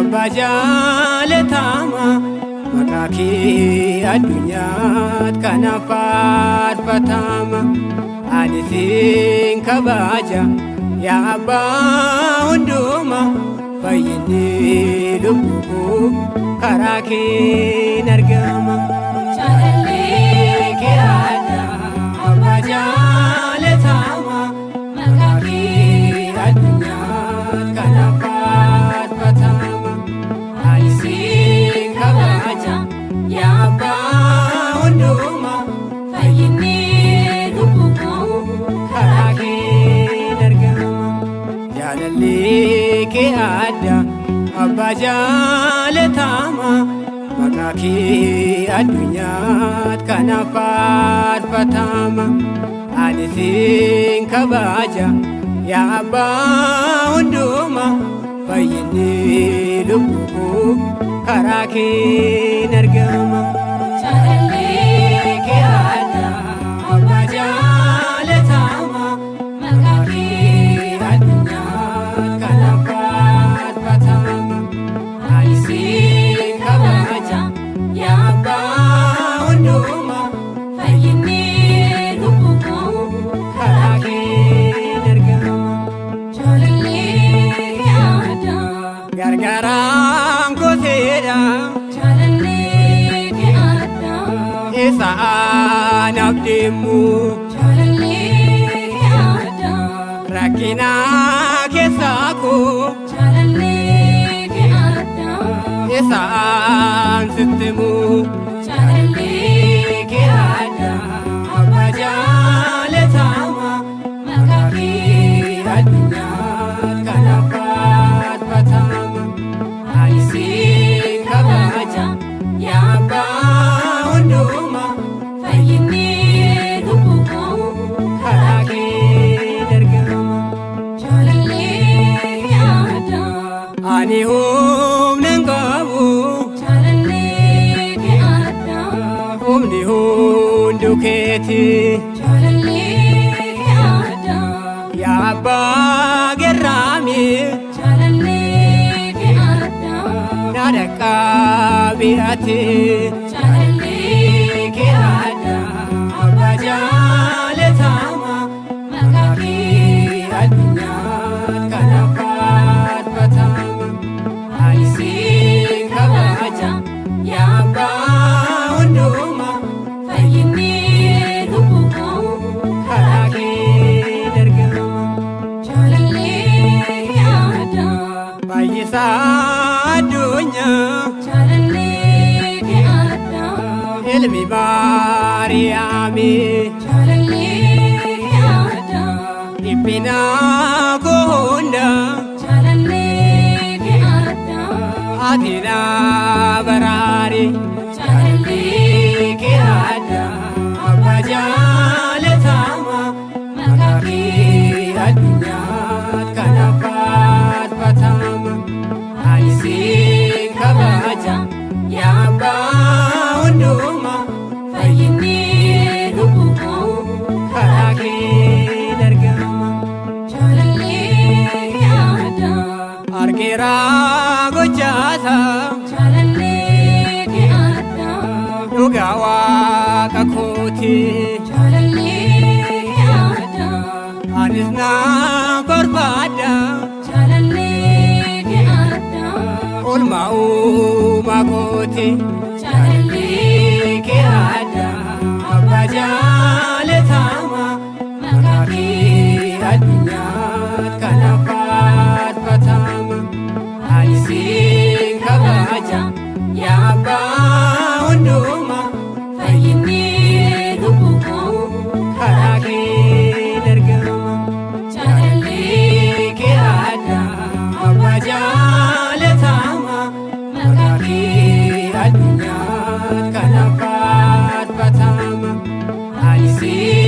Abbaa jaalatamaa maqaa kee addunyaat kanaaf faarfatama. Ani siin kabaja yaa abbaa hundumaa fayyinni lubbuu koo karaa keen argama. Jaalallee Kee addaa abbaa jaalatamaa maqaa kee addunyaat kanaaf faarfatama. Ani siin kabaja yaa abbaa hundumaa fayyinni lubbuu koo karaa keen argama. Jaalalli kee adda abbaa jaalatamaa maqaa kee addunyaat kanaaf faarfatama. Ani siin kabaja yaa abbaa hundumaa fayyinni lubbuu koo karaa keen argama. Jaalallee Kee adda abbaa jaalatamaa maqaa kee addunyaa kanaaf faarfatama. Ani siin kabaja yaa abbaa hundumaa fayyinni lubbuu koo karaa keen argama. Jaalallee kee addaa Gargaaraan koseedha Jaalallee kee addaa isa anaaf deemu Jaalallee kee addaa rakkina keessaa koo Jaalallee kee addaa isa aan sitti himu. Jaalallee Kee addaa abbaa jaalatamaa maqaa kee addunyaa kanaaf faarfatama. Ani siin kabaja yaa abbaa hundumaa fayyinni lubbuu koo karaa keen argama. Jaalallee kee addaa Ani humna hin qabu Jaalallee kee addaa humni hunduu keeti Jaalallee kee addaa yaa abbaa garraamii Jaalallee kee addaa na dhaqqabi ati. Jaalallee Kee addaa abbaa jaalatamaa maqaa kee addunyaa kanaaf faarfatama. Ani siin kabaja yaa abbaa hundumaa fayyinni lubbuu koo karaa keen argama. Jaalallee kee addaa Fayyisaa addunyaa Jaalallee kee addaa ilmi Maariyaamii Jaalallee kee addaa dhiphina koo hunda Jaalallee kee addaa ati na baraari. Jaalallee Kee addaa abbaa jaalatamaa maqaa kee addunyaa kanaaf faarfatama. Ani siin kabaja yaa abbaa hundumaa fayyinni lubbuu koo karaa keen argama. Jaalallee kee addaa Argeera gochaasa Jaalallee kee addaa dhugaa waaqa kooti. Jaalallee kee addaa Anis nan barbaada Jaalallee kee addaa oolmaa uumaa kooti. Jaalallee Kee addaa abbaa jaalatamaa maqaa kee addunyaa kanaaf faarfatama. Ani siin kabaja yaa abbaa hundumaa fayyinni lubbuu koo karaa keen argama. Jaalallee Kee addaa abbaa jaalatamaa maqaa kee addunyaa kanaaf faarfatama. Ani siin